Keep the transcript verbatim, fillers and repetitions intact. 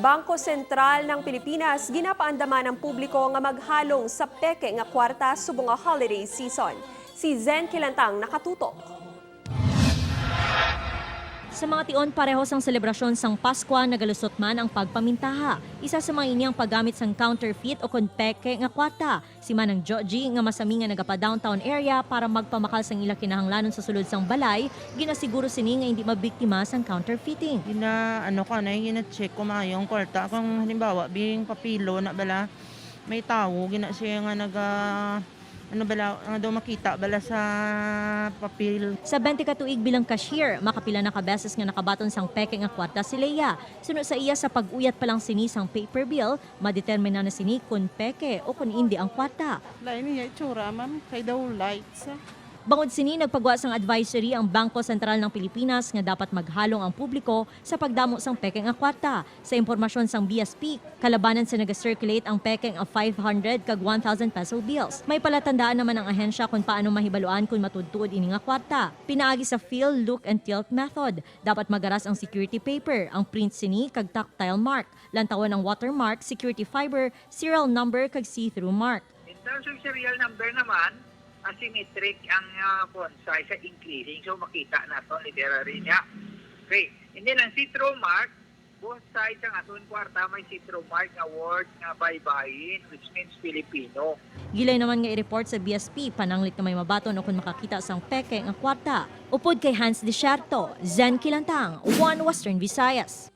Bangko Sentral ng Pilipinas ginapaandaman ang publiko nga maghalong sa peke nga kwarta subong nga holiday season. Si Zen Kilantang nakatutok. Sa mga tion, pareho sang selebrasyon sang Paskwa, nagalusot man ang pagpamintaha. Isa sa mga ini ang paggamit sang counterfeit o kon peke nga kwarta. Si Manang Joji, nga masami nga nagapa-downtown area para magpamakal sang ila kinahanglanon sa sulod sang balay, ginasiguro sini nga indi mabiktima sang counterfeiting. Gina-, ano ko, ano, gina-check ko maayo ang kwarta. Kung halimbawa, bing papilo na bala, may tawo, gina siya nga naga, ano bala, nga daw makita bala sa papel. Sa twenty ka tuig bilang cashier, makapila na ka beses nga nakabaton sang peke nga kwarta si Leia. Suno sa iya, sa pag-uyat pa lang sini sang paper bill, madetermina na sini kon peke o kon indi ang kwarta. Lain niya itsura, ma'am, kay daw lights, ah. Bangod sini, nagpagwa sang advisory ang Bangko Sentral ng Pilipinas nga dapat maghalong ang publiko sa pagdamo sang peke nga kwarta. Sa impormasyon sang B S P, kalabanan sa naga-circulate ang peke nga five hundred kag one thousand peso bills. May palatandaan naman ang ahensya kon paano mahibaluan kon matuod-tuod ini nga kwarta. Pinaagi sa feel, look, and tilt method, dapat magaras ang security paper, ang print sini, kag tactile mark. Lantawon ang watermark, security fiber, serial number, kag see-through mark. In terms of serial number naman, asymmetric ang, ah, font size sa encasing. So, makita naton literally niya. Okay. And then, ang see-through mark, both sides ang aton kwarta may see-through mark nga word nga baybayin, which means Filipino. Gilay naman nga i-report sa B S P pananglit nga may mabaton o kon makakita sang peke nga kwarta. Upod kay Hans Desierto, Zen Kilantang, One Western Visayas.